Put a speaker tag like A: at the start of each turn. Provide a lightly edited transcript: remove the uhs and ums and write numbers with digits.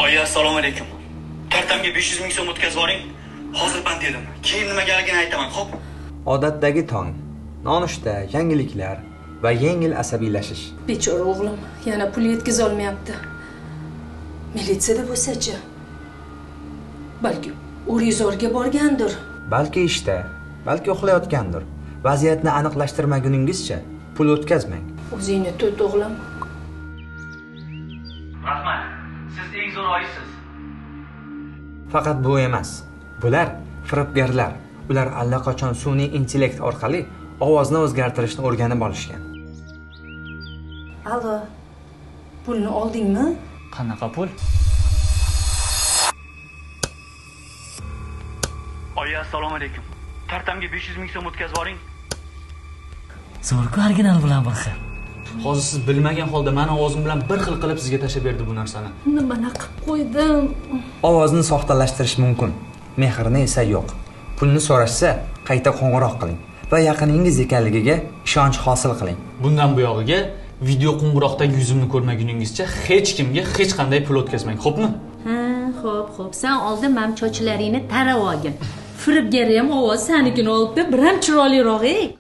A: Oyi, assalomu alaykum. Kartamga 500 ming so'm o'tkazib yuboring. Hozir band edim. Keyin nimagaligini aytaman, xo'p?
B: Odatdagi tong, nonushta, yangiliklar va yengil asabiylashish.
C: Bechora o'g'lim yana pul yetkaza olmayapti. Militsiyada bo'lsa-chi? Balki O'rizorga borgandir.
B: Balki ishda, balki uxlayotgandir. Vaziyatni aniqlashtirmaguningizcha pul o'tkazmang.
C: O'zingni tut, o'g'lim.
A: Rahmat. Siz eng zo'r oyisiz.
B: Faqat bu emas. Bular firibgarlar. Ular allaqachon sun'iy intellekt orqali ovozni o'zgartirishni o'rganib olishgan.
C: Allo. Pulni oldingmi?
D: Qanaqa pul?
A: Oyi, assalomu alaykum. Kartamga 500 ming so'm o'tkazib yuboring.
D: Zo'r-ku, original bilan bir xil. Hozir siz bilmagan holda meni ovozim bilan bir xil qilib sizga tashlab berdi bu narsani.
C: Nimani qilib qo'ydim?
B: Ovozni soxtalashtirish mumkin, mehrni esa yo'q. Pulni so'rashsa, qayta qo'ng'iroq qiling va yaqiningiz ekanligiga ishonch hosil qiling.
D: Bundan buyog'iga video qo'ng'iroqdagi yuzimni ko'rmaguningizcha hech kimga hech qanday pul o'tkazmang, xo'pmi?
E: Ha, xo'p, xo'p. Sen oldin mam sochlaringni tarab olgin. Firibgari ham ovoz sanikini olibdi, bir ham chiroyliroq, ey.